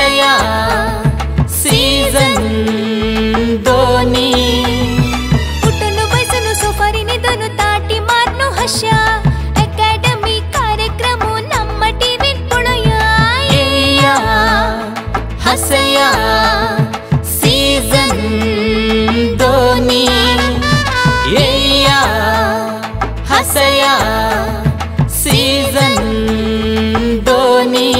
हसया season दोनी उठनु बसनु सोफारी निदनु ताटी मारनु हश्या अकादमी कार्यक्रम नम्म टीवी पळया येया हसया सीजन दोनी येया हसया सीजन दोनी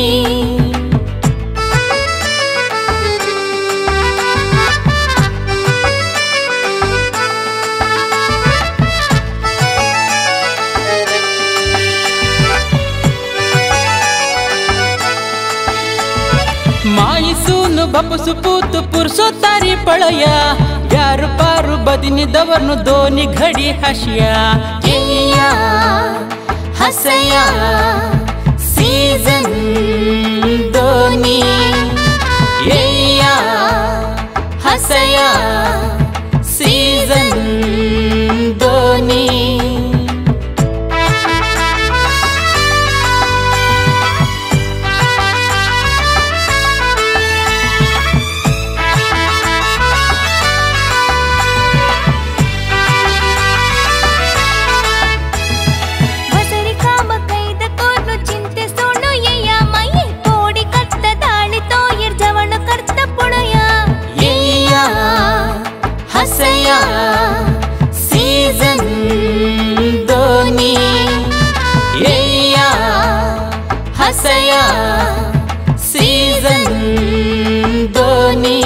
माईसून बापसु पूत पुरुषोत्तारी पळया यार पारू बदिनी दवरनु दोनी घडी हशिया येया हसया सीजन दोनी येया हसया सीजन दोनी हसया सीजन दोनी येया हसया सीजन दोनी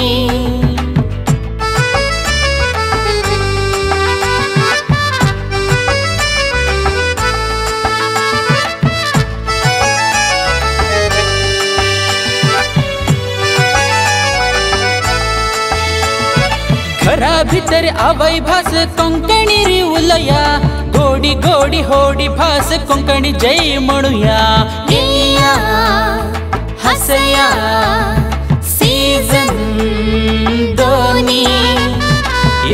घरा भितर आवय भास कोंकणी री उलया गोडी गोडी होडी भास कोंकणी जय म्हणूया येया हसया सीजन दोनी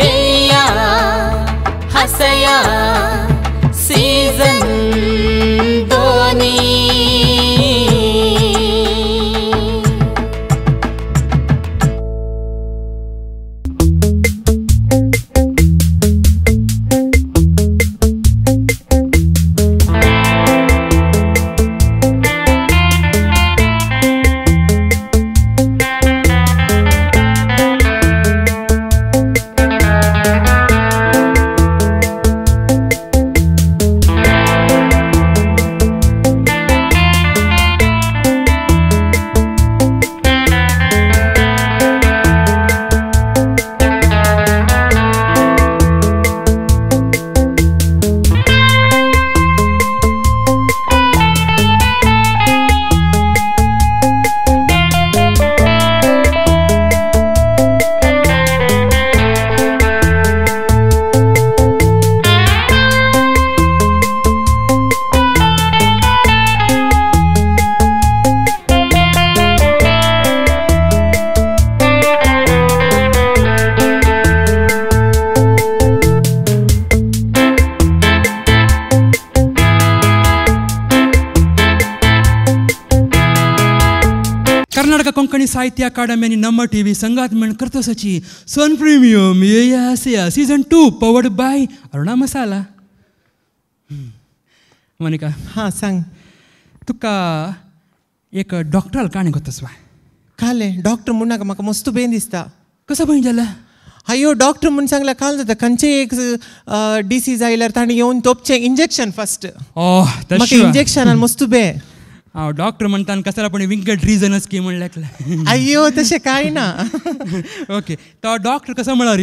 येया हसया सीजन दोनी कोंकणी साहित्य अकादमी आणि नम्म टीव्ही संघात म्हण करतोसाची सन प्रीमियम येया Hasiya season 2 powered by Aruna Masala. Monica, हां सांग, तुका एक डॉक्टराल काणी गोतसवा काले डॉक्टर म्हण नाका, म्हाका मस्त बेन दिसता. कसं भंय जाला? अयो डॉक्टर म्हूण सांगला काल जाता खंयचे एक डिसीज आयल्यार ताणें येवन तोपचें इंजेक्शन फर्स्ट. म्हाका इंजेक्शनान मस्त बे. हांव डॉक्टर म्हणटा कसला पण विंगड रिजनच की म्हणल्यार. अय्यो तशें कांय ना. ओके, तो डॉक्टर कसो म्हळ्यार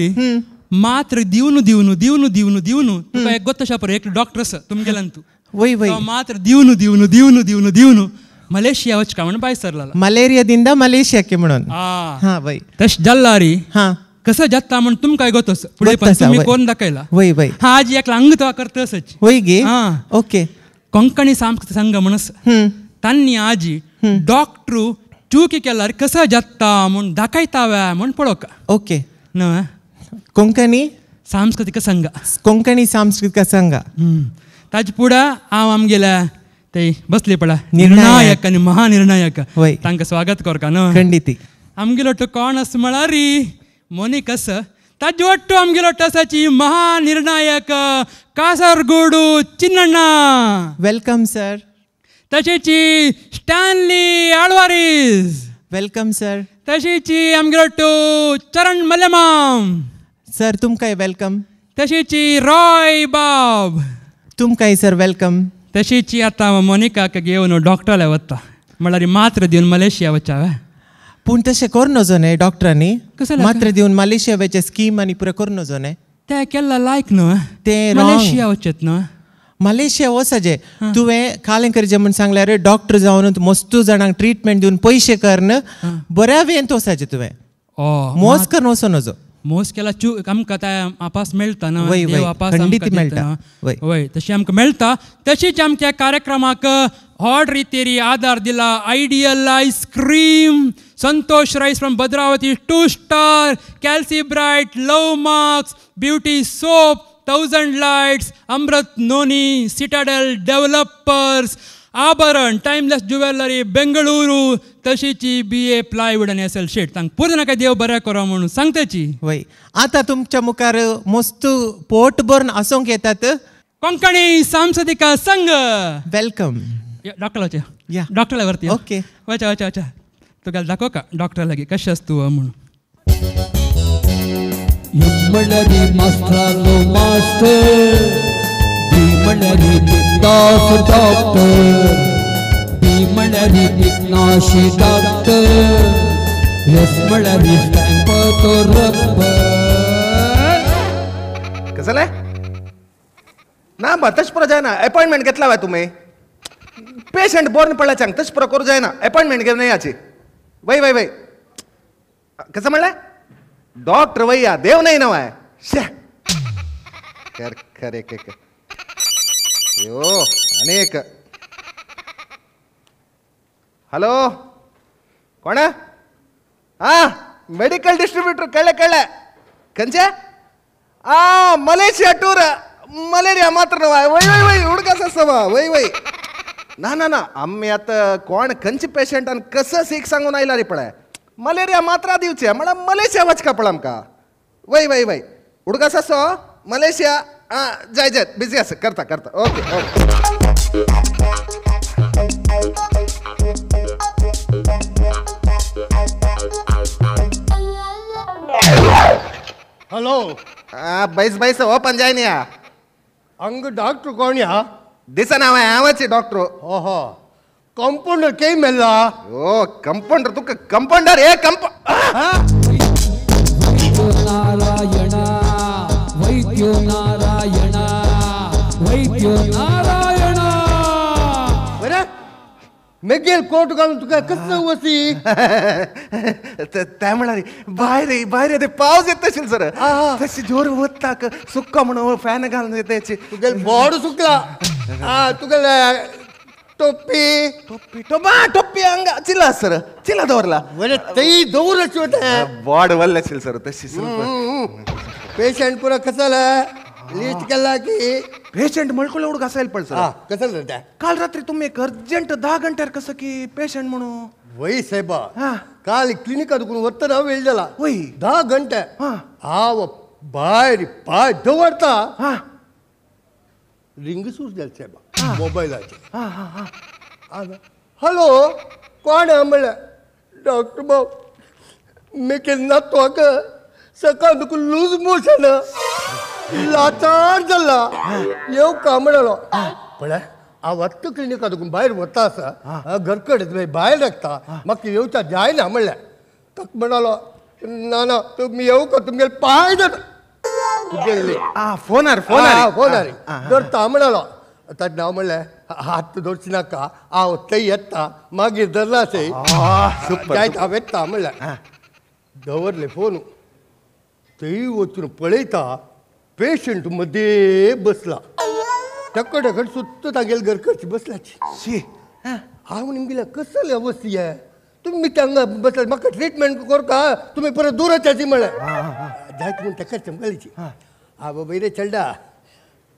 मात्र दिवन दिवन दिवन दिवन दिवन तुका एक गोतशा पर एक डॉक्टर आसा तुमगेल्यान तूं. वय वय. मात्र दिवन दिवन दिवन दिवन दिवन मलेशिया वचका म्हण भायर सरला. मलेरिया दिंदा मलेशियाके म्हणून. हां वय. तशें जाल्ला रे. हां कसं जाता म्हण तुमकां गोतस फुडें पण तुमी कोण दाखयला. वय वय. हां आज एक अंग तो करतसच. वय गे. हां ओके. कोंकणी सांस्कृतिक संघ म्हणस तांणी आजी डॉक्टर चुकी केल्यार कसं जाता म्हण दाखयता व्या म्हण पळोवका. ओके. न कोंकणी सांस्कृतिक संघ. कोंकणी सांस्कृतिक संघ. ताजे फुडें हांव आमगेल्या ते बसली पळा निर्णायक आनी महानिर्णायक तांकां स्वागत करका न्हू खंडिती. आमगेलो तो कोण आसा म्हळ्यार मोनिक आसा ताजे ಒಟ್ಟು आमगेलो टसाची महानिर्णायक कासरगोडू चिन्नण्णा. Welcome sir. तशेंची स्टॅनली आळवारीस. Welcome sir. तशेंची आमगेलो टू चरण मलेमाम. सर तुमकांय welcome. तशेंची रॉय बाब. तुमकांय सर welcome. तशीची आतां मोनिकाक घेवन डॉक्टराक वता म्हळ्यार मात्र दिवन मलेशिया वचावे. पूण तशें करूं नजो न्हय डॉक्टरांनी, मात्र दिवन मलेशिया वचचे स्कीम आनी पुरो करूं नजो न्हय. तें केल्ला लायक न्हय तें मलेशिया वचत न्हय. मलेशिया वचचें तुवें कालें करचें म्हूण सांगल्यार डॉक्टर जावन मस्तू जाणांक ट्रिटमेंट दिवन पयशे करून बऱ्या वेंत वचचें तुवें, मोस करून वचूं नजो. मोस केला चू आमकां तें आपास मेळटा न्हय, देव आपास खंडीत मेळटा. वय तशें आमकां मेळटा. तशीच आमच्या कार्यक्रमाक व्हड रितीरी आदार दिला ideal ice cream, Santosh rice from Bhadravati, 2 star, Calci Bright, love marks, beauty soap, 1000 lights, Amrit noni, Citadel developers, Abharan, timeless jewellery Bengaluru, तशीची BA plywood आनी एस एल शेट. तांकां पूर्ण नाका देव बरें करो म्हणून सांगताची. वय आतां तुमच्या मुखार मस्त पोट भरून आसूंक येतात कोंकणी सांस्कृतिक संघ. Welcome. डॉक्टराचे डॉक्टरा वरती. ओके वचा वचा वचा तुका दाखो का डॉक्टर लागी कशें आसा तूं म्हणून. मास्टरालो मास्टर, बी म्हळ्यार दास डॉक्टर, बी म्हळ्यार दिग्नाशी डॉक्टर, एस म्हळ्यार स्टॅम्प तो रबर. कसं जालें ना बा तशें पुरो जायना. अपॉयंटमेंट घेतला वा तुमी? पेशंट बोर्न पडला सांग तशें पुरो करूं जायना. अपॉयंटमेंट घेवन याची. वय वय वय कसं म्हणलें डॉक्टर वय्या देव नाही ना वाय शे कर कर एक एक यो अनेक. हॅलो कोण? हां मेडिकल डिस्ट्रीब्युटर. कळ्ळें कळ्ळें. खंयचे? आ मलेशिया टूर मलेरिया मात्र न्हय. वय वय वय उडकास आसा वय वय. ना ना ना आमी आतां कोण खंयचे पेशंटान कसं सीख सांगून आयला रे पळय मलेरिया मात्रा दिवचे म्हळ्यार मलेशिया वचका पळय आमकां. वय वय वय उडकास आसो मलेशिया. आं जाय जाय बिजी आसा करता करता. Okay okay. Hello. बैस बैस ओपन जाय न्ही. अंग डॉक्टर कोण या? दिसना हांवें हांवच डॉक्टर. ओहो कंपाउंडर केय मेल्ला? ओ कंपाउंडर तुका कंपाउंडर ए कंप नारायण वैद्यो नारायण वैद्यो नारायण. बरं मेगेल कोट घालून तुका कसं वसी? ते म्हळ्यार भायर भायर ते पावस येता आशिल्लो सर, तशें जोर वताक सुक्का म्हणून फॅन घालून येता. तुगेल बोर्ड सुकला. आ तुगेले टोपी टोपी टोपी हांगा चिला सर, चिला दवरला. बरें तेय दवरच वता. बोर्ड वल्ले आशिल्लें सर तशी. पेशंट पुरा कसं लिस्ट केला की पेशंट मळकुले उडक असायला पण सर. कसं जाता? काल रात्री तुम्ही एक अर्जंट 10 घंट्यार कसं की पेशंट म्हणून. वय साहेबा काल क्लिनिकात वतना वेळ जाला वय 10 घंटे. हांव भायर पांय दवरता रिंग सूज जालें साहेबा मोबायलाचेर. हॅलो कोण म्हणलें डॉक्टर बाब मी केन्ना तुका सकाळ तुका लूज मोशन लाचार जाला येव का म्हणालो. पळय हांव वत्त क्लिनिकात भायर वता आसा घर कडेन भायर लागता म्हाका येवच्या जायना म्हणलें. ताका म्हणालो ना ना तुमी येवं का तुमगेले पांय जाता तुगेले फोनार फोनार फोनार धरता म्हणालो. ताजें नांव म्हणलें हात दवरची नाका हांव थंय येता मागीर धरला थंय जायत हांव येता म्हणलें. दवरलें फोन. थंय वचून पळयता पेशंट मध्ये बसला तेकडे कडेन सुत्त तागेले घरकडची बसलाची. शी हांव निमगेल्या कसले अवस्थी आहे तुमी हांगा बसला म्हाका ट्रिटमेंट करता तुमी परत दूर वचाची म्हणलें. जायत म्हूण तेका चमकलीची. हा बाबा रे चलडा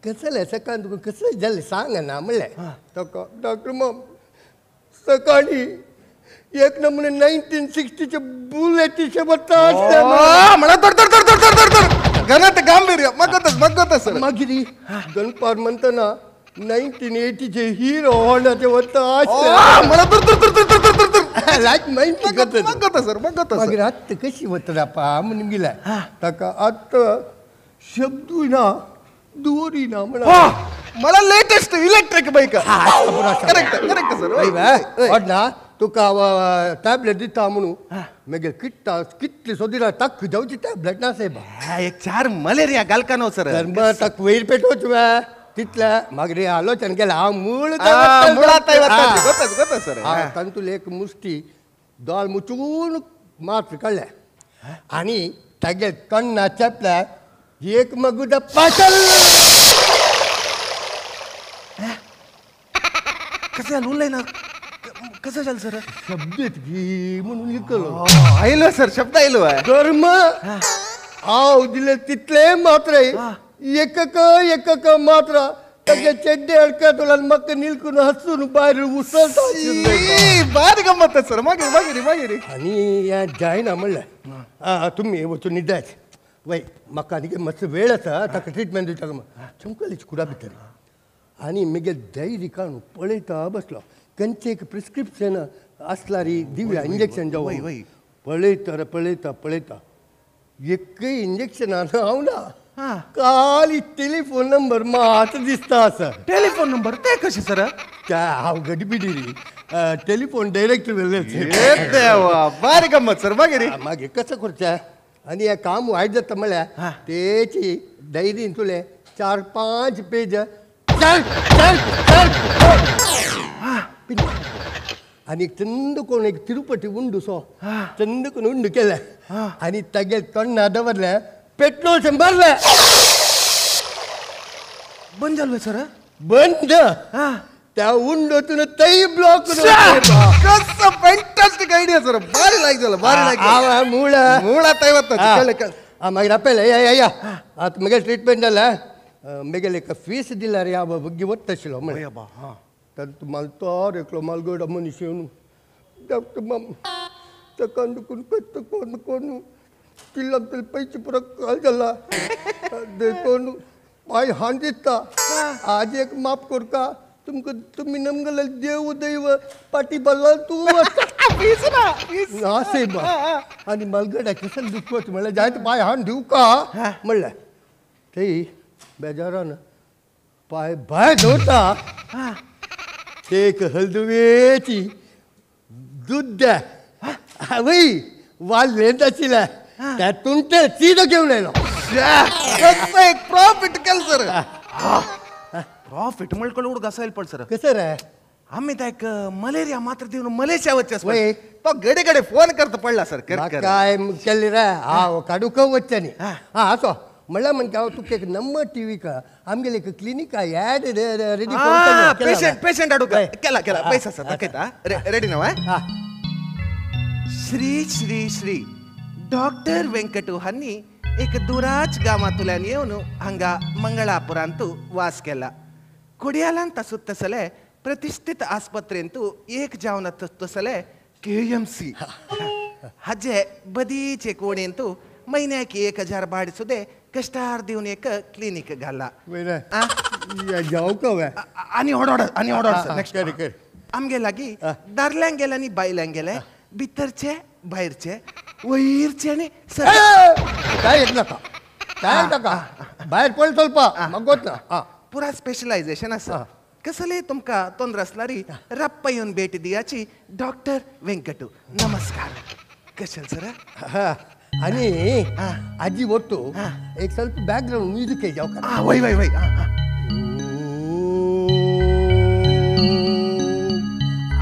कसलें सकाळ तुका कसलें जालें सांग ना म्हणलें ताका डॉक्टर माम सकाळी एक नमुने 1960चे बुलेटीचे वता आसले म्हणा तर तर तर तर तर तर गणत गांभीर्य मगतच मगतच सर मागीर दनपार म्हणतना 1980चे हिरो होंडाचे वता आसले म्हणा तर तर तर तर तर तर तर लायक माहिती मगत सर मगत मागीर आत्तां कशी वता पा म्हणून गेल्या ताका आत्तां शब्दूय ना दोरी ना म्हणा मला latest electric bike correct correct sir वय ना तुका टॅबलेट दिता म्हणून मागीर किट्टा कितले सोदिला ताक जावची टॅबलेट ना साहेब एक चार मलेरिया घालका न्हू सर ताक वयर पेटोवचो तितले मागीर आलोचन केलें हांव मूळ सर तातूंत एक मुस्ती दोळ मुचून मात्र काडलें आनी तागे कण्णा चेपल्या एक मगुदा पाटल कसं उलय ना कसं झालं सर शब्द घे म्हणून इकलो आयलो सर शब्द आयलो कर्म हांव दिले तितले मात्र एकक एकक मात्र तागे चेड्डे अडकत म्हाका निलकून हसून भायर उसळटा भारी गम्मत सर मागीर मागीर मागीर आनी हें जायना म्हणलें तुमी वचून न्हिदाच वय म्हाका आनी मातसो वेळ आसा ताका ट्रिटमेंट दिवचाक चमकलीच कुडा भितर आनी मागीर डायरी काडून पळयता बसलो खंयचें एक प्रिस्क्रिप्शन आसल्यार दिवया इंजेक्शन जावं पळयता रे पळयता पळयता एकय इंजेक्शनान हांव ना काल टेलिफोन नंबर मात दिसता आसा टेलिफोन नंबर ते कशें सर त्या हांव गडबिडी टेलिफोन डायरेक्ट वेल्ले बारी गम्मत सर मागीर मागीर कसं करचें आनी हें काम वायट जाता म्हळ्यार तेची डायरीन तुले 4-5 पेज चल चल चल आनी चंद कोण एक तिरुपती उंडू सो चंद कोण उंडू केलें आनी तागेर तोंडा दवरलें पेट्रोल भरलें बंद जालो सर बंद त्या उंडोतून तय ब्लॉक कसं फॅन्टास्टिक आयडिया सर भारी लायक झालं भारी लायक मूळ मूळ आता वता मागीर आपयलें या या आतां म्हगेलें ट्रिटमेंट जालें म्हगेलें एक फीस दिल्यार या वग्गी वता आशिल्लो म्हणलें तर मालतोर एकलो मालगोडा मनीस येवन डॉक्टर माम ताका दुखून कत्त कोण कोण किल्लाक पयशे पुरो काल जाला देखून पांय हान दिसता आज एक माफ करता तुमकां तुमी नमगले देव दैव पाटी बल्ला तूं ना सायबा आनी मालगडा कसं दुखवत म्हणल्यार जायत पांय हान दिवं का म्हणलें थंय बेजारान पांय भायर दवरता एक हळदुवेची दूद द्या वय वाल आशिल्लें त्यातून ते चिरो घेवन आयलो एक प्रॉफिट केलं सर प्रॉफिट म्हणलं उडक असायला पण सर कसं रे आम्ही त्या मलेरिया मात्र दिवन मलेशिया वच्चे तो गडे गडे फोन करता पडला सर काय केले रे हांव काडूक वच्चे न्ही हां असो म्हणल्यार म्हणटा हांव तुका एक नंबर टीव्ही का आमगेले एक clinic ad ready patient patient हाडूक केला केला पैसा सर दाखयता रेडी ना श्री श्री श्री डॉक्टर वेंकटू हांणी एक दुराच गांवांतल्यान येवन हांगा मंगळापुरांतू वास केला कोडियालांत सुत्तसले प्रतिष्ठित आस्पत्रेंतू एक जावन तसले KMC हाजे बदीचे कोणेंतू महिन्याक 1000 भाड सुद्दां कश्टार दिवन एक क्लिनिक घाला आनी ऑर्डर आनी ऑर्डर नेक्स्ट आमगे लागीं दादल्यांक गेले आनी बायलांक गेले भितरचे भायरचे वयरचे आनी काय येत नाका काय नाका भायर पड स्वल्प मगोत ना पुरा स्पेशलायझेशन आसा कसले तुमकां तोंदर आसल्यार रप्पा येवन भेट दियाची डॉक्टर वेंकटू नमस्कार कशें सर आणि आजी ಒಟ್ಟು एक ಸ್ವಲ್ಪ ಬ್ಯಾಕ್ ಗ್ರೌಂಡ್ ಮ್ಯೂಸಿಕ್ जाव का वय वय वय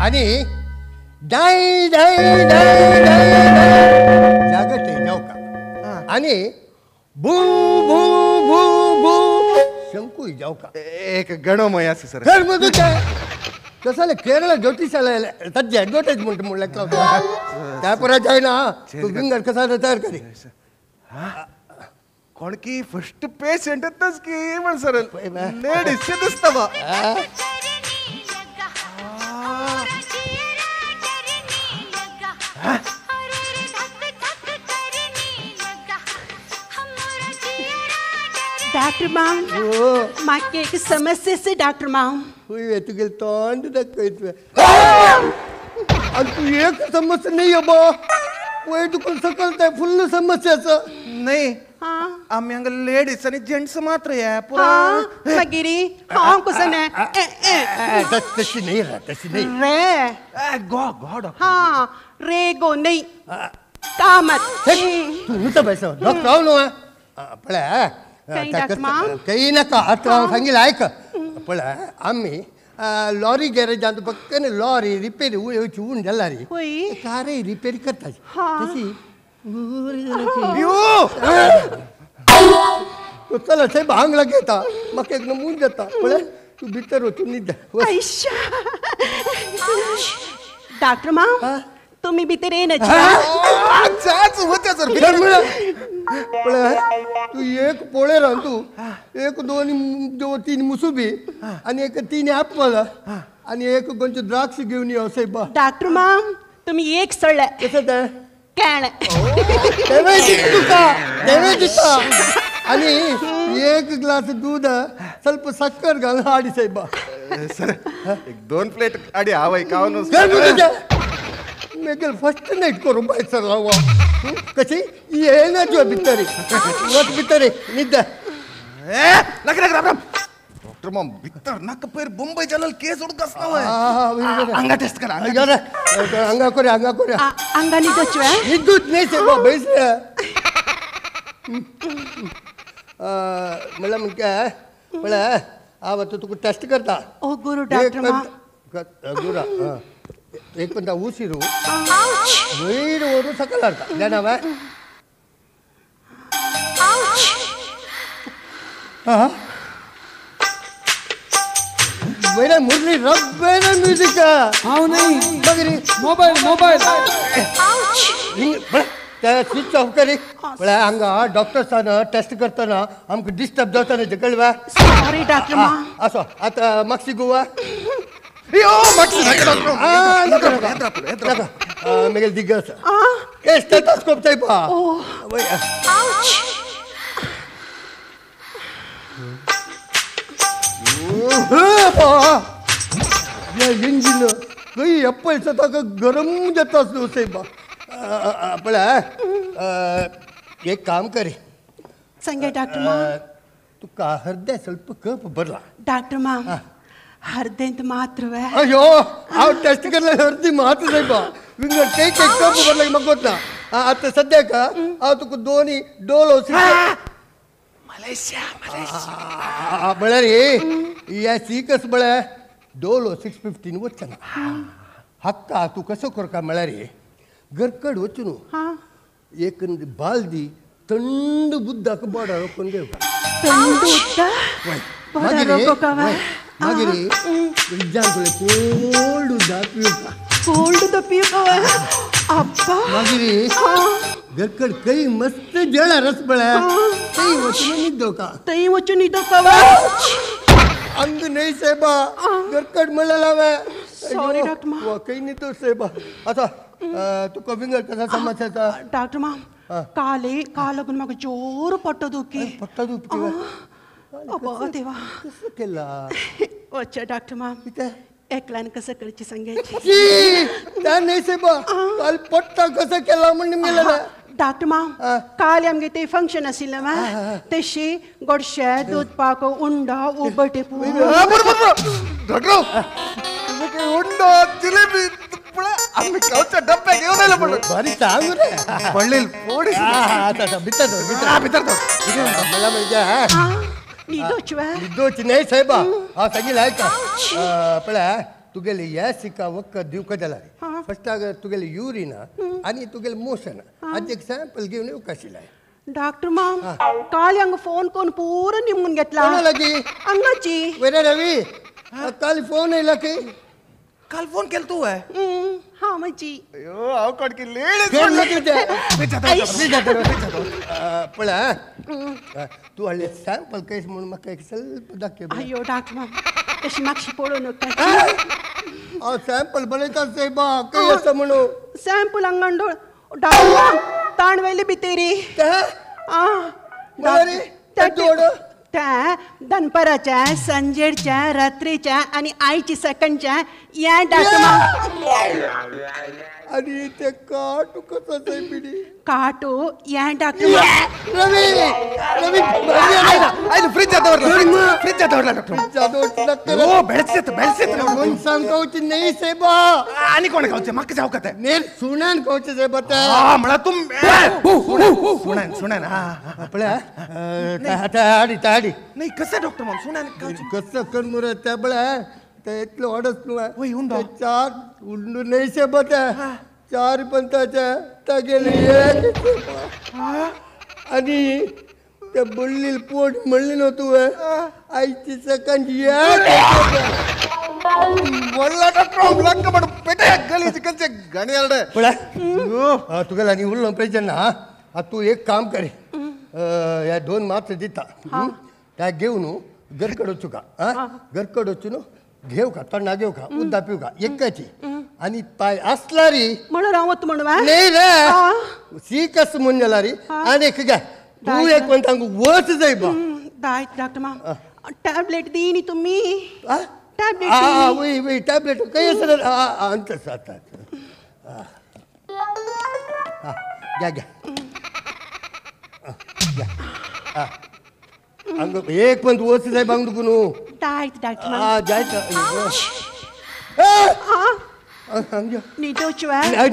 आणि डाय डाय डाय डाय जागत जाव का आणि भू भू भू भू शंकू जाव का एक गणमय आसा सर सर मग तसं केरळ ज्योतिषाला सध्या ॲडव्हर्टाईज म्हणतो म्हणलं त्या परत जायना तू विंगड कसा तयार करे. कोणकी फर्स्ट पेशंट तस की म्हण सर लेडीज दिसता बा. डॉक्टर माम माके एक समस्या से डॉक्टर माम. होय तुगे तोंड दाखयत आणि तू एक समस्या नाही बा वय तुका सकल ते फुल समस्याचं नाही. आम्ही हांगा लेडीज आणि जेंट्स मात्र या पुरा मागीर हांव कसं नाही तशी नाही रे तशी नाही रे गो गो डॉक्टर. हां रे गो नाही कामत तू नुसतं बैस डॉक्टर हांव न्हू पळय काही नका आता हांव सांगितलं ऐक. पळय आमी लॉरी गॅरेजांत पक्कन लॉरी रिपेरी येवची ऊन जाल्यार कारय रिपेरी करता तशी चल थंय भांग लागेता म्हाका एक नमून जाता. पळय तूं भितर वचून न्हिद. डॉक्टर माम तुम्ही भितर येना. पळय तू एक पोळे रांदू एक दोन तीन मुसुबी आणि एक तीन ॲपल आणि एक गोंचे द्राक्ष घेऊन यो साहेबा. डॉक्टर माम तुम्ही एक सोडले कसं ते केळें तेवे दिता तुका तेवे दिता आणि एक ग्लास दूध ಸ್ವಲ್ಪ साखर घालून हाडी साहेबा. सर एक दोन प्लेट आडी हावय खावन मेगेल फर्स्ट नाईट करून बाय सर हांव कशी येना तुवें भितर वच भितर न्हिद. नका नका राम राम डॉक्टर माम भितर नाका पयर मुंबई जाल्यार केस उडक आसना हांगा टेस्ट करा हांगा कोया हांगा कोया हांगा न्हिदोच न्हिदूच न्ही सायबा बैस म्हणल्यार म्हणटा पळय हांव आतां तुका टेस्ट करता. ओ गुरू डॉक्टर माम गुरा एक पंता उसिरू वयर व्हरून सकयल हाडटा जाणा बाय. वयल्यान मुरली रब्बेर म्युजीक हांव न्ही मागीर मोबायल मोबायल ते स्विच ऑफ करी. पळय हांगा डॉक्टर्सान टेस्ट करतना आमकां डिस्टर्ब जाता न्ही कळ्ळें बाय. सॉरी डॉक्टर माम. असो आतां मागशी गोवा यो मागशी नाका डॉक्टर नाका मेगेल दिग्ग आसा ए स्टेथोस्कोप सायबा. इंजिन खंय एप्पल ताका गरम जाता आसलो सायबा. पळय एक काम करी सांगे डॉक्टर माम. तुका हृदय ಸ್ವಲ್ಪ कप भरला डॉक्टर माम. हृदयंत मात्र वे अयो हांव टेस्ट करले हर्दी मात्र सायबा विंगड काही काही कप भरला म्हाका गोतना. आतां सद्याक हांव तुका दोनी डोलो मलेशिया मलेशिया म्हळ्यार हे सीकस म्हळ्यार डोलो 615 वचना हक्का तूं कसो करता म्हळ्यार गरकड वचून एक बालदी थंड बुद्धाक बोर्डार रोखून घेवपा. थंड उदक बोर्डार रोखोवपा. मागीर फ्रिजांतलें कोल्ड उदक पिवपा. कोल्ड उदक पिवपा अब्बा. मागीर गरकड कई मस्त जेळा रस पळय थंय वचून न्हिदोवका. थंय वचून न्हिदोवका. अंग न्हय सायबा गरकड म्हणलें हांवें. सॉरी डॉक्टर माम. खंय न्हिदो सायबा. आतां तुका विंगड कसा समस्या आसा डॉक्टर माम. काले काल लागून म्हाका जोर पट्टो दुखी. पट्टो दुखी अबो देवा कसं केला. अच्छा डॉक्टर माम एकल्यान कसं करची सांगायची त्या न्हय सायबा काल पट्टा कसं केला म्हण गेलें. डॉक्टर माम काल आमगे ते फंक्शन आशिल्लें मा तशी गोडशे दूद पाक उंडो उबटे डॉक्टर उंडो जिलेबी आम्ही खावच्या डब्याक घेऊन आयलो पडलो बरी सांग रे पडलेल पोडी. आतां भितर भितर भितर मला म्हणजे न्हिदोच न्हिदोच न्हय सायबा. हांव सांगितलें आयका पळय तुगेले हे सिका वखद दिवका जाल्यार फर्स्टाक तुगेले युरीन आनी तुगेले मोशन हाचे एक सॅम्पल घेवन येवंक आशिल्लें. डॉक्टर माम काल हांगा फोन करून पुरो निमून घेतला. कोणा लागी हांगाची वयल्या रवी काल फोन येयला की काल फोन केलं तू आहे? हा म्हजी. अयो हांव कोणकी लेडीज पळय तू हाडले सॅम्पल केस म्हणून म्हाका एक स्वल्प दाखय. अयो डॉक्टर तशी मातशी पळोवं नाका. हांव सॅम्पल बरयता सायबा खंय आसा म्हणून. सॅम्पल हांगा डॉक्टर ताण वेली भितरी. त्या दनपाराच्या संजेरच्या रात्रीच्या आणि आईची सेकंडच्या या डॉक्टर. आणि ते काटू कसं सायबिडी? काटू या डॉक्टर. रवी रवी आयला फ्रिज दवरला, फ्रिज दवरला डॉक्टर. ओ बेळसेत बेळसेत मनसान खावची नाही सायबा. आणि कोण खावचे? म्हाका जावं का? नेर सुण्यान खावचे सायबा. हा म्हणा तूं सुण्यान सुण्यान. हा पळय ताडी ताडी नाही कसं डॉक्टर मग सुण्यान खावचे कसं कर मुरे त्या पळय ते इतलं ऑर्डर्स वय उंडो चार उंडू नाही सायबा. त्या चार पंताच्या तागेले एक आणि त्या बुडली पोट म्हणली नव्हतं तुवें आयची सकाळची व्हडला डॉक्टर लंक म्हणून पेटे गलीच कंचे गाणी आलडे. पळय तुगेला आनी उरलो प्रेजन ना. हा तूं एक काम कर, ह्या दोन मात्र दिता त्या घेवन घरकड वचूं का? घरकड वचून घेव का तोंडा घेव का उद्दा पिव का एकाची आणि पाय असला री म्हणून रावत म्हणून नाही रे सी कस म्हणून जाला री. आणि एक घ्या तू एक पण सांगू वच जाय बा. दायत डॉक्टर मा टॅबलेट दी नी तुम्ही. टॅबलेट हा वय वय टॅबलेट काही असं अंतर सात घ्या घ्या घ्या. अंग एक पण तू वच जाय बांग दुखून. दायत डॉक्टर हा जायचं निदोच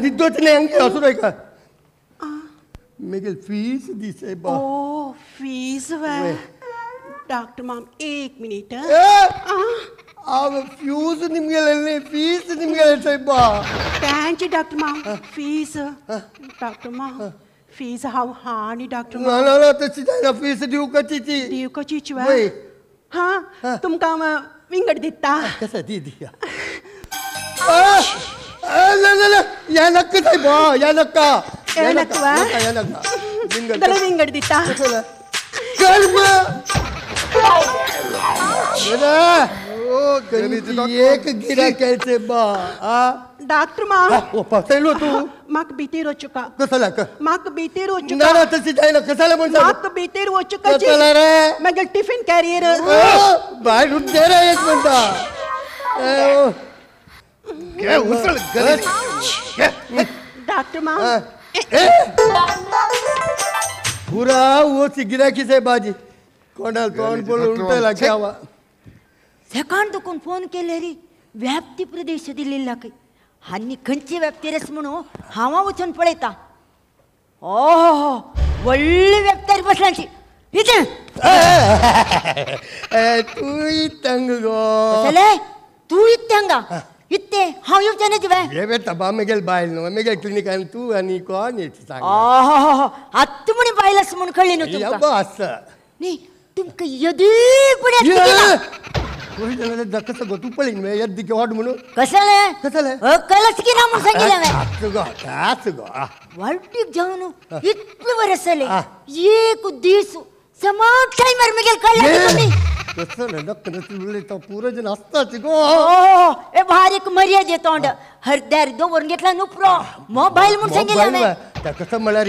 निदोच नाही अंग असू नाही का मेगेल फीस दी सायबा. ओ फीस वे डॉक्टर माम एक मिनिट. आव फ्यूज निमगेले फीस निमगेले सायबा. त्यांची डॉक्टर माम फीस डॉक्टर माम फीस हांव हा न्ही डॉक्टर. ना ना ना तशी जायना फीस दिवकाची ती दिवकाचीच वे. हा तुमकां विंगड दिता कसं दी दी. या नक्का सायबा या नक्का या नक्का या नक्का जाल्यार विंगड दिता. एक गिरायक बा. डॉक्टर मा पावसायलो तू म्हाका भितर वचूका. कसला म्हाका भितर वचूका. ना ना तशी जायना कसाला म्हण म्हाका भितर वचूका. कसला रे मागीर टिफिन कॅरियर भायर उठते रे एक म्हणटा. डॉक्टर मा पुरा ओसी गिरायकी साहेबाजी कोणाला तोंड बोलून उलटायला घ्यावा. सकाळ दुखून फोन केले रे व्याप्ती प्रदेश दिलेला खंय आनी खंयची व्याप्ती रेस म्हणून हांव वचून पळयता. ओहो व्हडली व्याप्त्यार बसलांची इथे तूं इतंग गो कसले तूं इतंगा इत्ते हांव येवचें न्ही तुवें हे बेटा बा मेगेल बायल न्हू मेगेल क्लिनिकान तूं आनी कोण येत सांग. ओहो आत्तां म्हणी बायल आसा म्हूण कळ्ळें न्हू तुमकां. आसा न्ही तुमकां येदी पुण्यात कसं गो तूं पळय न्हू येद्दी वाट म्हणून कसलें कसलें अकलच की ना म्हूण सांगिल्लें हांवें. आस गो आस गो वाळटीक जावन इतलें बरें जालें एक दीस समान टायमार मेगेल कळ्ळें तुमी. कसं डॉक्टर उलयता पुरो जण आसताच गो. ए भारीक मर्यादे तोंड हरद्यार दवरून घेतला न्हू प्रो मोबायल म्हूण सांगिल्लें हांवें. त्या कसं म्हळ्यार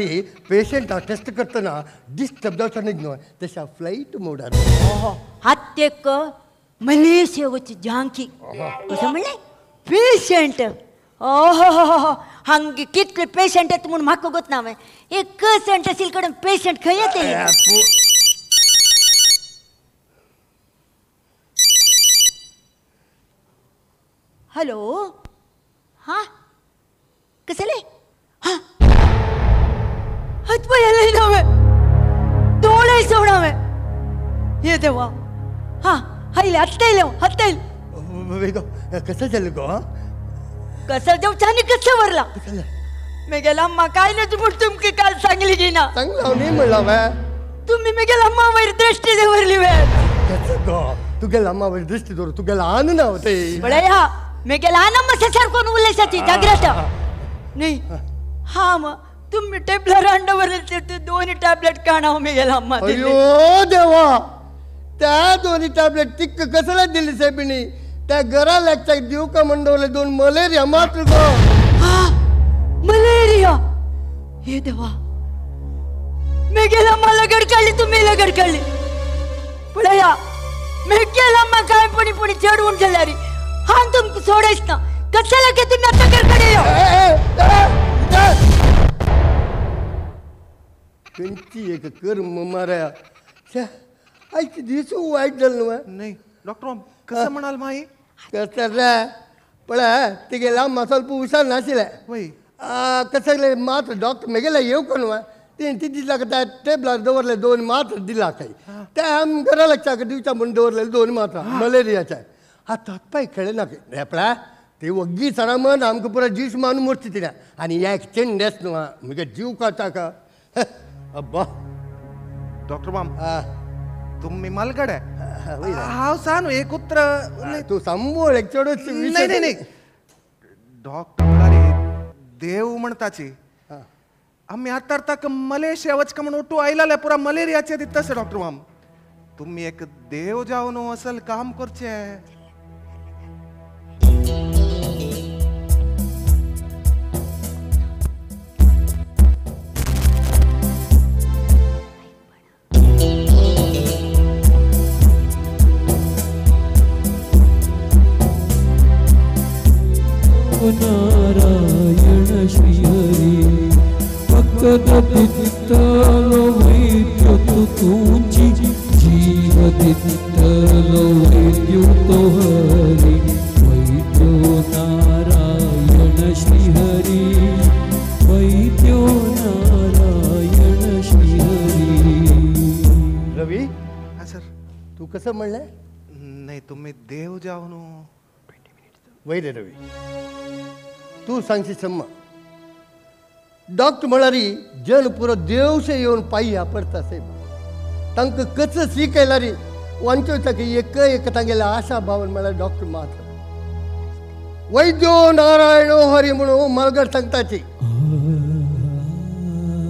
पेशंट टेस्ट करतना डिस्टर्ब जावचो न्ही न्हय तशें फ्लायट मोडार. आत्तेक मलेशिया वचची जांकी कसं म्हणलें पेशंट. ओहो हांगे कितले पेशंट येता म्हूण म्हाका गोत ना हांवें. एक सेंट आशिल्ले कडेन पेशंट खंय येतले. हॅलो हां कसले हां हात पळयले ना हांवें दोळे सोड हांवें. हे देवा हां आयले आत्तां येयलें हांव आत्तां येयलें. कसं जालें गो? कसं जावचें आनी कसं व्हरलां मेगेल्या अम्मा काय न्हू म्हूण तुमकां काल सांगली की ना. सांगलां हांव न्ही म्हणलां हांवें. तुमी मेगेल्या अम्मा वयर दृश्टी दवरली वे. कसं गो तुगेल्या अम्मा वयर दृश्टी दवर तुगेल्या आन ना ते. पळया मेगेला आनंद सारको उलयसाची जाग्रत नाही. हा मग तुम्ही टेबलार अंडवर ते दोन्ही टॅबलेट काढा मेगेला अम्मा. अयो देवा, त्या दोन्ही टॅबलेट तिक्क कसला दिली साहेबिनी? त्या घरा लागच्या देऊ का म्हणडवले दोन मलेरिया मात्र गो. मलेरिया? हे देवा, मेगेला अम्मा लगड काढली, तुम्ही लगड काढली. पळया मेगेला अम्मा काय पणी पणी चढवून जाल्यारी हा तुमक सोडायच ना. कशाला की तुम्ही आता करकडे यो? कंची एक कर्म माराया. आयची दिसू वाईट झालं नाही डॉक्टर. कसं म्हणाल माई? कसं रे पळय तिगेला अम्मा ಸ್ವಲ್ಪ हुशार नाशिल्लें. कसं मात्र डॉक्टर मेगेला येवक न्हू तेणी ती दिसला त्या टेबलार दवरले दोन मात्र दिला काय त्या आम घरा लक्षाक दिवचा म्हणून दवरलेले दोन मात्रा मलेरियाच्या. हा तत्पाय खेळ ना पळय ते वग्गी सरा मन आमकां पुरा जीस मारून मोडची तिणें. आनी एक चेंडेस न्हू म्हगे जीव काडटा का. अब्बा डॉक्टर बाम तुम्ही मालगडे हांव सांग एक उत्र. तू सांबोळ एक चडच. नाही नाही नाही डॉक्टर म्हणाले देव म्हणताची. आम्ही आतार ताक मलेशिया वचका म्हणून ओटू आयला पुरा मलेरियाचे दितस डॉक्टर माम. तुम्ही एक देव जावन असल काम करचे. नारायण श्री हरी भक्त दित्तलो वैद्य तुची जीव दित्तलो वैद्य तो हरी वैद्यो नारायण श्री हरी वैद्यो नारायण श्री हरी. रवी. हा सर. तू कसं म्हणलंय? नाही तुम्ही देव जावन वैर रवी तू सांगशी सम्मा. डॉक्टर म्हळ्यारी जन पुरो देवशे येवन पायी पडता साहेब. तांकां कच शिकयलारी वांचोवचा की एक एक तांगेल्या आशा भावन म्हळ्यार डॉक्टर मात्र. वैद्यो नारायण हरी म्हणून मालगड सांगताची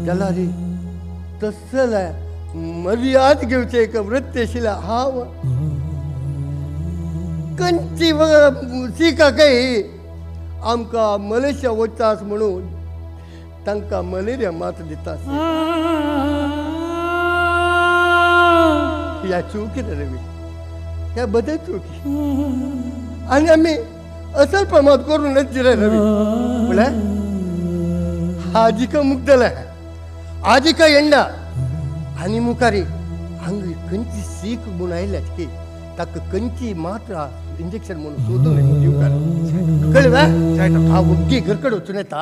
जाल्यारी तसले मर्याद घेवचे एक वृत्ती आशिल्लें. हांव कंची शिका काही आमकां मलेशिया वचास म्हणून तांकां मलेरिया मात्र दिता. ह्या चुकी रे रवी, ह्या बदल चुकी. आनी आमी असल प्रमाद करूनच रे रवी. म्हळ्यार आजिका मुगदले आजिका येंडा आनी मुखारी हांगा खंयची सीख म्हूण आयल्यात की ताका खंयची मात्रा इंजेक्शन म्हणून सोदून दिवकार कळ्ळें. हा वग्गी घरकडे वचून येता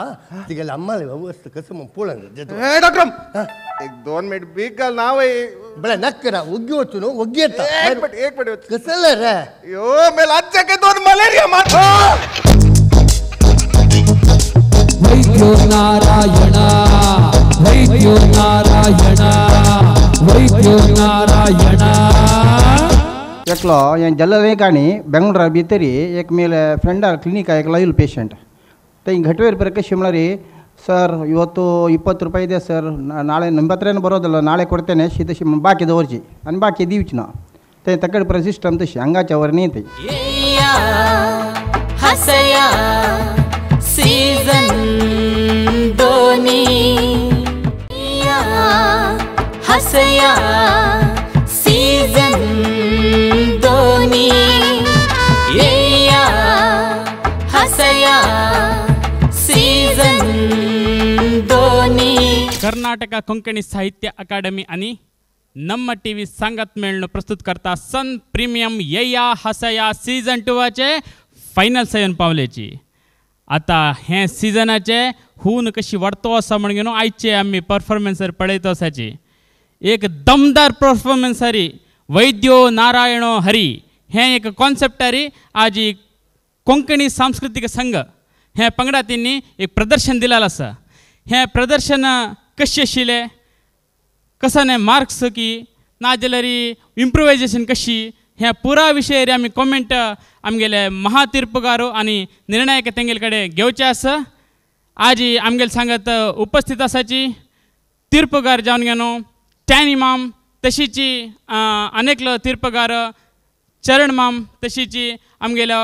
तिगेले अम्माले अवस्था कसं म्हण पळोवन. डॉक्टर एक दोन मिनिट बीग घाल ना वय बळ्या नक्करा वग्गी वचून वग्गी येता. एक मिनिट एक मिनिट कसं रे यो मेला आजच्या दोन मलेरिया मात्र. वैद्यो नारायण वैद्यो नारायण वैद्यो नारायण. एकलो हें जाल्लें काणी बेंगळुरा भितरी एक मेले फ्रेंडार क्लिनिका एक लायल पेशंट ते घटवेर ಬರ ಕಶಿ म्हळ्यार ಸರ್ ಇವತ್ತು 20 ರೂಪಾಯಿ ಇದೆ ಸರ್, ನಾಳೆ ನಿಮ್ಮ ಹತ್ರನೇ ಬರೋದಿಲ್ಲ, ನಾಳೆ ಕೊಡ್ತೇನೆ ಶೀತಶಿ ಬಾಕಿ ದವರ್ಚಿ आनी ಬಾಕಿ दिवची ना ते तकड पर सिस्टम तशी हांगाच्या वर न्ही ती. हसया सीझन दोन्ही हसया सीझन दोन्ही येया हसया सीझन दोन्ही. कर्नाटक कोंकणी साहित्य अकादमी आणि नम्म टीव्ही सांगत मेळणं प्रस्तुत करता सन प्रीमियम येया हसया सीझन 2 फायनल सेवन पावलेची. आता हे सीझनाचे हून कशी वाडतो आसा म्हण घेवन आयचे आमी परफॉर्मन्सर पळयतो आसाची. एक दमदार परफॉर्मन्सरी वैद्यो नारायणो हरी हें एक कॉन्सेप्टारी आज कोंकणी सांस्कृतीक संघ हें पंगडा तेंनी एक प्रदर्शन दिलेलें आसा. हें प्रदर्शन कशें आशिल्लें, कसाने मार्क्स की ना जाल्यार इम्प्रोवायजेशन कशी ह्या पुरा विशयार आमी कॉमेंट आमगेले महातीर्पगारो आनी निर्णायक तेंगेले कडेन घेवचे आसा. आजी आमगेले सांगत उपस्थित आसाची तीर्पगार जावन गेलो टॅनी माम, तशीची अनेकलो तीर्पगार चरण माम, तशीची आमगेलो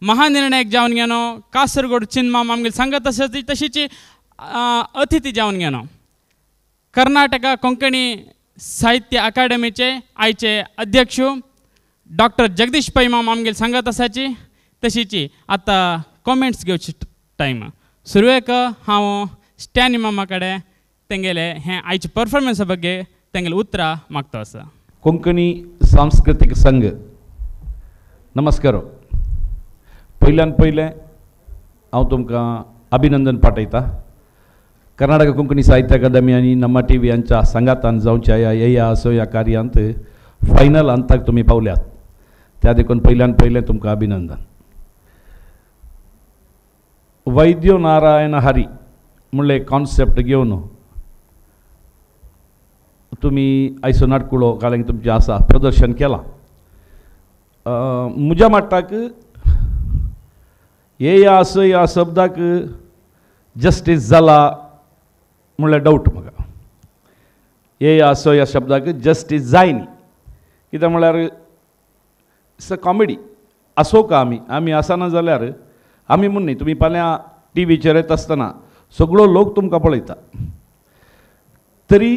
महानिर्णायक जावन गेलो कासरगोड चिन माम आमगेले सांगत आसाची, तशीची अतिथी जावन गेलो कर्नाटका कोंकणी साहित्य अकादमीचे आयचे अध्यक्ष डॉक्टर जगदीश पै माम आमगेले सांगत आसाची. तशीची आतां कॉमेंट्स घेवची टायम. सुरवेक हांव स्टॅनी मामा कडेन तेंगेले हें आयचे परफॉर्मन्सा ಬಗ್ಗೆ तेंगेले उतरां मागता आसा. कोंकणी सांस्कृतीक संघ नमस्कार. पयल्यान पयलें हांव तुमकां अभिनंदन पाठयता. कर्नाटक कोंकणी साहित्य अकादमी आनी नम्मा टी व्ही हांच्या सांगातान जावच्या ह्या येया असो ह्या कार्यांत फायनल हंताक तुमी पावल्यात, त्या देखून पयल्यान पयलें तुमकां अभिनंदन. वैद्य नारायण हरी म्हणलें कॉन्सेप्ट घेवन तुमी आयचो नाटकुळो काल तुमचें आसा प्रदर्शन केलां. म्हज्या मत्ताक येया असो ह्या शब्दाक जस्टीस जाला म्हणल्यार डावट म्हाका. येया असो ह्या शब्दाक जस्टीस जाय न्ही, कित्याक म्हणल्यार it's a comedy. असो का आमी आमी आसना जाल्यार आमी म्हूण न्ही, तुमी फाल्यां टी व्हीचेर येता आसतना सगळो लोक तुमकां पळयता, तरी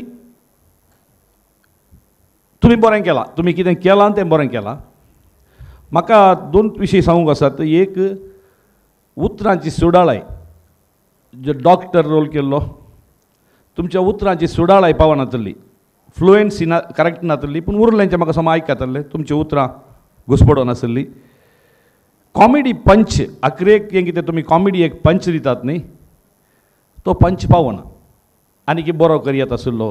तुमी बरें केलां, तुमी कितें केलां तें बरें केलां. म्हाका दोन विशय सांगूंक आसात. एक उतरांची सुडाळाय, जो डॉक्टर रोल केल्लो तुमच्या उतरांची सुडाळाय पावनातली, फ्लुएन्सी ना करेक्ट नातली, पूण उरल्यांचें म्हाका समा आयकतालें, तुमची उतरां घुसपडोन आसली. कॉमेडी पंच आखरेक हें कितें तुमी कॉमेडी एक पंच दितात न्ही, तो पंच पावना आनीक बरो करयत आशिल्लो.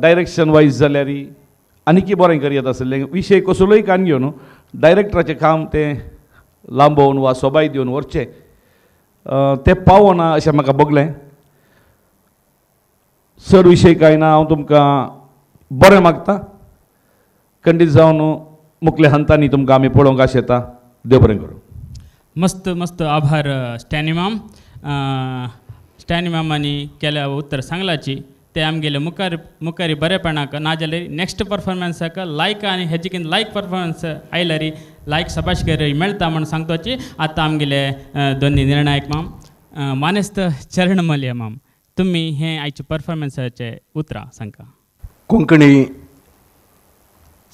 डायरेक्शन वायज जाल्यार आनीक बरें करयत आशिल्लें. विशय कसलोय कान घेवन डायरेक्टराचें काम तें लांबोवन वा सोबाय दिवन व्हरचें तें पावना अशें म्हाका भोगलें. चड विशय कांय ना, हांव तुमकां बरें मागता. खंडीत जावन मुखल्या हंतांनी तुमकां आमी पळोवंक आशेता. देव बरें करूं. मस्त मस्त आभार स्टॅनी माम. स्टॅनी मामांनी केल्या उत्तर सांगलाची ते आमगेले मुखार मुखारी बरेपणाक नाजाल्यार नेक्स्ट परफॉर्मन्साक लायक आनी हेजे कितें लायक परफॉर्मन्स आयल्यार लायक सभाशगिरी मेळटा म्हूण सांगताची. आतां आमगेले दोनी निर्णायक माम मानेस्त चरण मल्य माम, तुमी हें आयचे परफॉर्मन्साचे उतरां सांगता. कोंकणी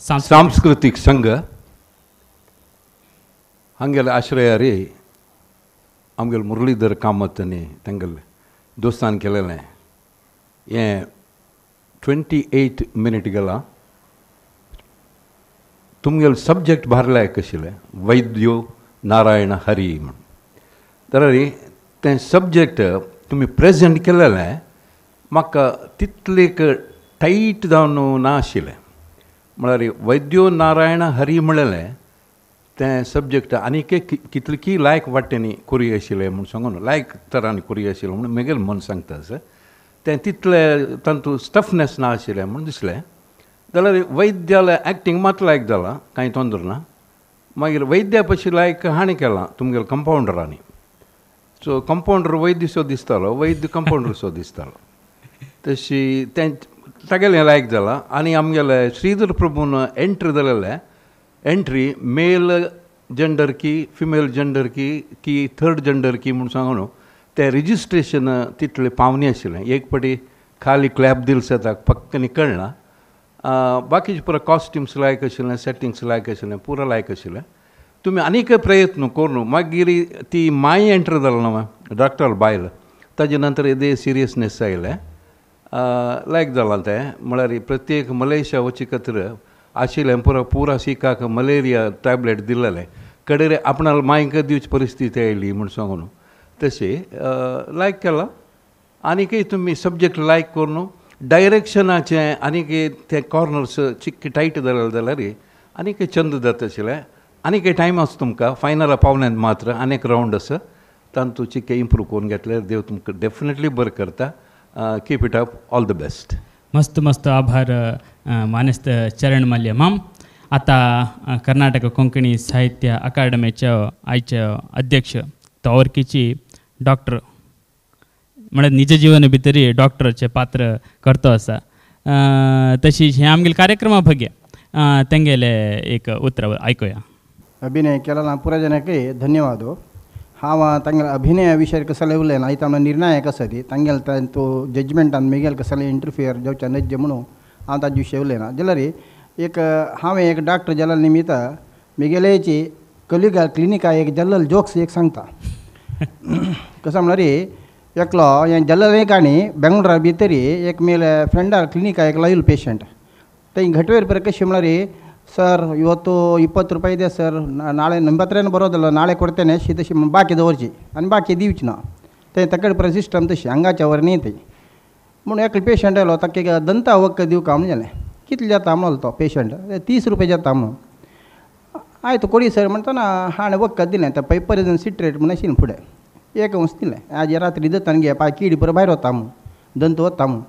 सांस्कृतीक संघ हांगेले आश्रयारी आमगेले मुरलीधर कामत आनी तेंगेले दोस्तान केलेलें हें 28 मिनीट गेलां. तुमगेले सब्जेक्ट भार लायक आशिल्लें वैद्यो नारायण हरी म्हूण, तर तें सब्जेक्ट तुमी प्रेजेंट केलेलें म्हाका तितलेक टायट जावन ना आशिल्लें. म्हळ्यार वैद्यो नारायण हरी म्हणलें तें सब्जेक्ट आनीक कितली लायक वाट्यांनी कोरी आशिल्लें म्हूण सांगून लायक तरांनी कोरी आशिल्लें म्हूण म्हगेलें मन सांगता सर. तें तितलें तातूंत स्टफनेस ना आशिल्लें म्हूण दिसलें. जाल्यार वैद्यालें एक्टींग मात लायक जालां, कांय तोंदर ना. मागीर वैद्या पशी लायक हाणें केलां तुमगेले कंपावंडरांनी. सो कंपावंडर वैद्य सो दिसतालो, वैद्य कंपावंडर सो दिसतालो, तशी तें तागेलें लायक जालां. आनी आमगेले श्रीधर प्रभून एंट्री जालेलें, एंट्री मेल जेंडर की फिमेल जेंडर की की थर्ड जेंडर की म्हूण सांगू न्हू, तें रजिस्ट्रेशन तितलें पावनी आशिल्लें. एक पाटी खाली क्लॅप दिल शेताक पक्कनी कळना. बाकीचे पुरा कॉस्ट्युम्स लायक आशिल्लें, सेटिंग्स लायक आशिल्लें, पुरा लायक आशिल्लें. तुमी आनीक प्रयत्न करून मागीर ती माय एंटर जालो ना डॉक्टर बायल, ताजे नंतर येदे सिरियसनेस आयलें लायक जालां तें. म्हळ्यार प्रत्येक मलेशिया वची खातीर आशिल्लें पुरा पुरा सिकाक मलेरिया टॅबलेट दिलेलें कडेन आपणाक मायक दिवची परिस्थिती आयली म्हूण सांगून तशें लायक केलां. आनीकय तुमी सब्जेक्ट लायक करून डायरेक्शनाचें आनीक ते कॉर्नर्स चिक्की टायट जाले जाल्यार आनीक चंद जाता आशिल्लें. आनीक टायम आसा तुमकां फायनला पावल्यान मात्र आनीक रावंड आसा तातूंत चिक्के इम्प्रूव करून घेतल्यार देव तुमकां डेफिनेटली बरें करता. Keep it up, all the best. मस्त मस्त आभार मानेस्त चरण मल्य माम. आतां कर्नाटक कोंकणी साहित्य अकादमीचे आयचे अध्यक्ष तवरकीची डॉक्टर म्हळ्यार निज जीवन भितरी डॉक्टराचें पात्र करतो आसा. तशीच हें आमगेले कार्यक्रमा भग्य तेंगेले एक उतर आयकुया. अभिनय केला पुराय जनाक धन्यवाद. हांव तांगेले अभिनया विशय कसले उलयना, आयत आमकां निर्णायक आसा ती तांगेले तो जजमेंटान मेगेल कसले इंटरफियर जावचे नज्जे म्हणून हांव ताजे विशय उलयना. जाल्यार एक हांवें एक डॉक्टर जाल्या निमित्त मेगेलेची कलिगा क्लिनिका एक जल्लल जोक्स एक सांगता. कसो म्हणल्यार एकलो हें जल्लल काणी बेंगळुरा भितरी एक मेले फ्रेंडा क्लिनिका एक लायल पेशंट थंय घटवेर ಪರ ಕಸಿ म्हणल्यार ಸರ್ ಇವತ್ತು 20 ರೂಪಾಯಿ ಇದೆ ಸರ್, ನಾಳೆ ನಿಮ್ಮ ಹತ್ರನೇ ಬರೋದಲ್ಲ, ನಾಳೆ ಕೊಡ್ತೇನೆ ಶೀತ ಬಾಕಿ ದವರ್ಚಿ आनी बाकी दिवची ना थंय तकड पर सिस्टम तशी हांगाच्या वर न्ही थंय. म्हणून एकलो पेशंट आयलो ताका दंता वखद दिवका म्हणून जालें. कितले जाता म्हणलो तो पेशंट, 30 रुपये जाता म्हणून. आयत कोडी सर म्हणटना हाणें वखद दिलें तें पैपरिजन सिट्रेट म्हणून आशिल्लें फुडें एक अंश दिलें. आज रात्री दंतान घे पांय किडी बरो भायर वता म्हणून ದಂತ वता म्हणून.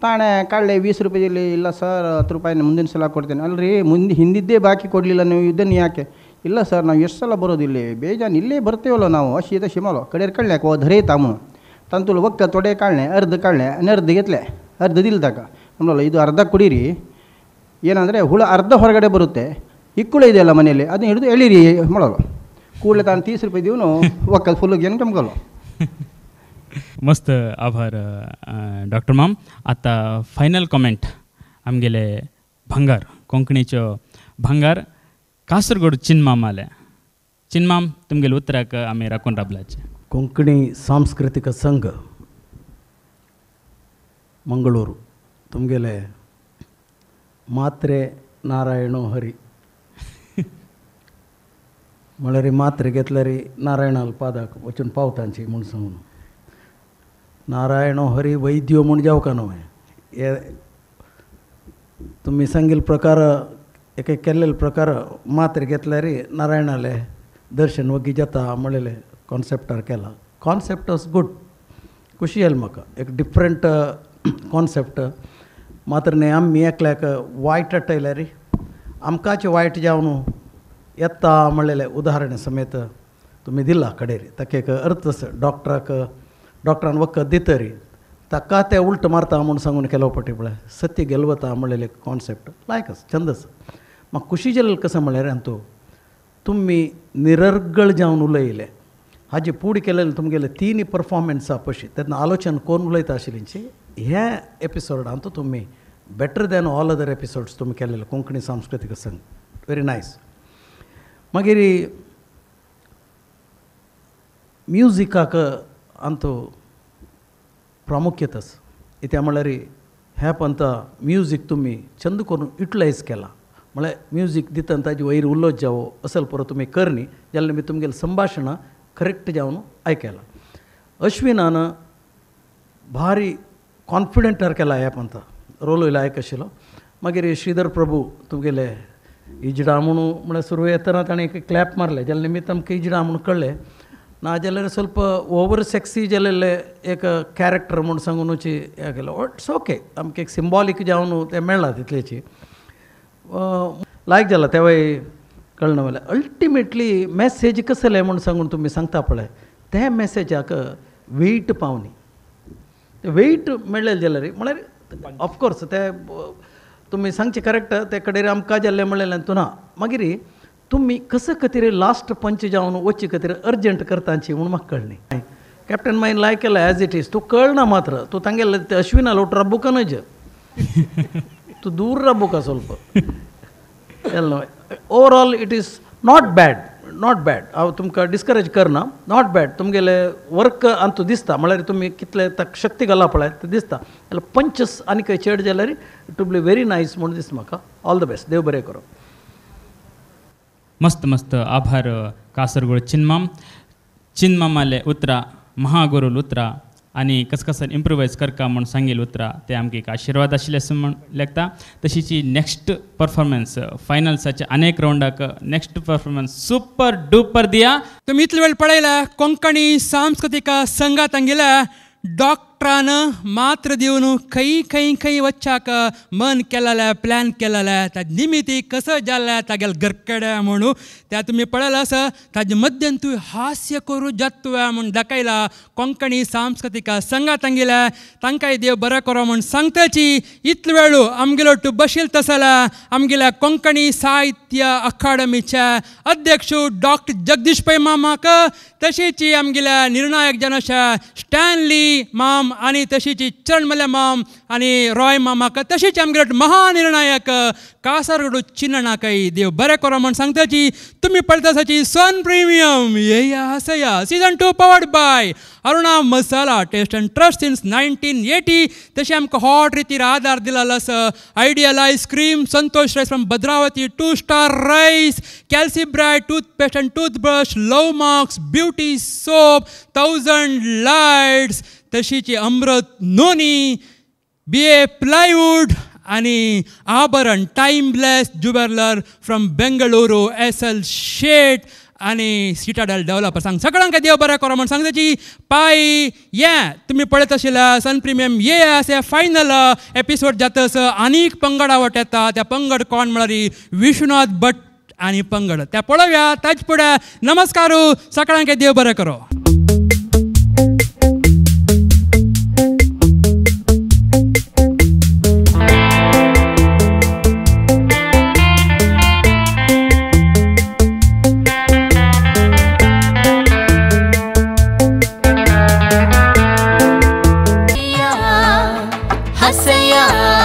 ತಾಣೆ ಕಾಡಲೆ 20 ರೂಪಾಯಿ ಇಲ್ಲಿ ಇಲ್ಲ ಸರ್ 10 ರೂಪಾಯಿ ಮುಂದಿನ ಸಲ ಕೊಡ್ತೇನೆ. ಅಲ್ಲರಿ ಮುಂದೆ ಹಿಂದಿದ್ದೇ ಬಾಕಿ ಕೊಡಲಿಲ್ಲ ನೀವು, ಇದನ್ನು ಯಾಕೆ? ಇಲ್ಲ ಸರ್ ನಾವು ಎಷ್ಟು ಸಲ ಬರೋದು ಇಲ್ಲಿ, ಬೇಜಾನ್ ಇಲ್ಲೇ ಬರ್ತೀವಲ್ಲ ನಾವು, ಅಶೀತ ಶಿಮಲೋ ಕಡೆಯರ್ ಕಳ್ಳೆ ಓ ಧರೇ ತಾಮು ತಂತುಲು ಒಕ್ಕ ತೊಡೆ ಕಾಳನೆ ಅರ್ಧ ಕಾಳನೆ ಅನರ್ಧ ಗೆತ್ಲೆ ಅರ್ಧ ದಿಲ್ದಾಗ ನಮ್ಮಲ್ಲ ಇದು ಅರ್ಧ ಕುಡೀರಿ, ಏನಂದರೆ ಹುಳ ಅರ್ಧ ಹೊರಗಡೆ ಬರುತ್ತೆ, ಇಕ್ಕುಳ ಇದೆಯಲ್ಲ ಮನೆಯಲ್ಲಿ ಅದನ್ನ ಹಿಡಿದು ಎಳೀರಿ ಮಾಡೋಲ್ಲ. ಕೂಡಲೇ ತಾನು 30 ರೂಪಾಯಿ ದಿವನು ಒಕ್ಕ ಫುಲ್ಗೆ ಏನು ಕಮ್ಗಲ್ಲ. मस्त आभार डॉक्टर माम. आतां फायनल कॉमेंट आमगेले भांगार कोंकणीचो भांगार कासरगोड चिनमामाले. चिनमाम तुमगेले उतराक आमी राखून राबलाचे. कोंकणी सांस्कृतिक संघ मंगळूर तुमगेले मात्रे नारायणो हरी म्हळ्यार मात्रे घेतल्यार नारायणाल पादाक वचून पावतांची म्हूण सांगून नारायणो हरी वैद्यो म्हूण जावका न्हय. हे तुमी सांगिल्ले प्रकार एक केल्ले प्रकार मात्रे घेतल्यार नारायणाले दर्शन वगी जाता म्हणलेले कॉन्सेप्टार केला. कॉन्सेप्ट वॉज गुड, खुशी जाली म्हाका एक डिफरंट कॉन्सेप्ट. मात्र न्ही आमी एकल्याक वायट हाडटल्यार आमकांच वायट जावन येता म्हणलेले उदाहरण समेत तुमी दिला कडेर. ताका एक अर्थ डॉक्टराक डॉक्टरान वखद दितरी ताका ते उल्ट मारता म्हूण सांगून केलो पटी पळय सत्य गेलवता म्हणलेले कॉन्सेप्ट लायक आसा, छंद आसा. म्हाका खुशी जालें कसो म्हणल्यार अंतू तुमी निरर्गळ जावन उलयले हाजे पूड केलेले तुमगेले तीन परफॉर्मन्सा पशी तेन्ना आलोचन कोण उलयता आशिल्लींची ह्या एपिसोडांत तुमी better than all other episodes तुमी केलेले कोंकणी सांस्कृतीक संघ व्हेरी नायस. मागीर म्युजिकाक अंतू प्रामुख्यत आसा. कित्याक म्हणल्यार ह्या पंता म्युजीक तुमी छंद करून युटिलायज केला म्हळ्यार म्युजीक दितना ताजे वयर उलोवप जावो असल परत तुमी करनी जाल्यार मी तुमगेलें संभाशणां करेक्ट जावन आयकला. अश्विनान भारी कॉन्फिडंटार केला ह्या पंता रोल लायक आशिल्लो. मागीर श्रीधर प्रभू तुमगेले इजडा म्हणून म्हळ्यार सुरू येतना ताणें एक क्लॅप मारलें जाल्यार निमित्त आमकां इजडा म्हणून कळ्ळें. नाजाल्यार ಸ್ವಲ್ಪ ओवर सेक्सी जालेले एक कॅरेक्टर म्हूण सांगूनची हें केलो. It's okay आमकां एक सिंबॉलीक जावन तें मेळ्ळां तितलेची लायक जाला तेवूय कळना. जाल्यार अल्टिमेटली मॅसेज कसले म्हूण सांगून तुमी सांगता पळय ते मॅसेजाक वेट पावनी वेट मेळ्ळें जाल्यार म्हळ्यार ऑफकोर्स ते तुमी सांगचें करेक्ट ते कडेन आमकां जाल्लें म्हणलें तूं ना. मागीर तुमी कसो खातीर लास्ट पंच जावन वचचे खातीर अर्जंट करताची म्हूण म्हाका कळ्ळें. कॅप्टन मागीर लायक केला एज it is तूं कळना मात्र तूं तांगेले ते अश्विना लोट राबूका नज तूं दूर राबूका ಸ್ವಲ್ಪ. Overall it is not bad, not bad. हांव तुमकां डिस्करेज करना, not bad. तुमगेले वर्क अंतू दिसता म्हळ्यार तुमी कितले ताका शक्ती घाला पळय तें दिसता. जाल्यार पंचस आनी खंय चड जाल्यार it will be very nice म्हूण दिसता म्हाका. ऑल the best, देव बरें करूं. मस्त मस्त आभार कासरगोड चिनमाम. चिनमामाले उतरा महागुरुल उतरा आनी कसकसन इम्प्रोवायज करका म्हूण सांगील उतरा ते आमकां एक आशिर्वाद आशिल्ले अशें म्हूण लेखता. तशीच नेक्स्ट परफॉर्मन्स फायनल्साचे अनेक रावंडाक नेक्स्ट परफॉर्मन्स सुपर डुपर दिया. तुमी इतलो वेळ पळयला कोंकणी सांस्कृतीक संघात हांगेल्या डॉक्टर डॉक्टरान मात्र दिवन खंय खंय खंय वच्चाक मन केलेलें प्लॅन केलेलें ताजे निमिती कसं जालें तागेले घरकडे म्हणून त्या तुमी पळयलां आसा ताजे मध्यान तूं हास्य करूं जातुवें म्हूण दाखयला कोंकणी सांस्कृतीक संघा तांगेल्या तांकांय देव बरें करो म्हूण सांगताची इतलो वेळू आमगेलो तूं बशील तसल्या आमगेल्या कोंकणी साहित्य अकादमीच्या अध्यक्ष डॉक्टर जगदीश पै मामाक तशीच आमगेल्या निर्णायक जनशा स्टॅनली माम आनी तशीच चरणमल्या माम आनी रॉय मामाक तशीच आमगेलो महानिर्णायक कासरगोड चिन्नणाकय देव बरें करो म्हूण सांगताची तुमी पळयता सन प्रिमियम येया हसया season 2 powered by Aruna Masala taste and trust since 1980 तशें आमकां हॉट रितीर आदार दिलेलो आसा ideal ice cream Santosh rice from Bhadravati 2 star rice Calcibright toothpaste and toothbrush love marks beauty soap 1000 lights तशीच अमृत नोनी BA plywood आनी Abharan timeless jeweller from Bengaluru SL Shet आनी citadel developer सांग सगळ्यांक देव बरें करो म्हूण सांगताची पाय ये तुमी पळयत आशिल्ल्या सन प्रिमियम ये अशें फायनल एपिसोड जातस आनीक पंगड आवट येता त्या पंगड कोण म्हळ्यार विश्वनाथ भट आनी पंगड त्या पळोवया ताज फुडें नमस्कार सगळ्यांक देव बरें करो. हसया।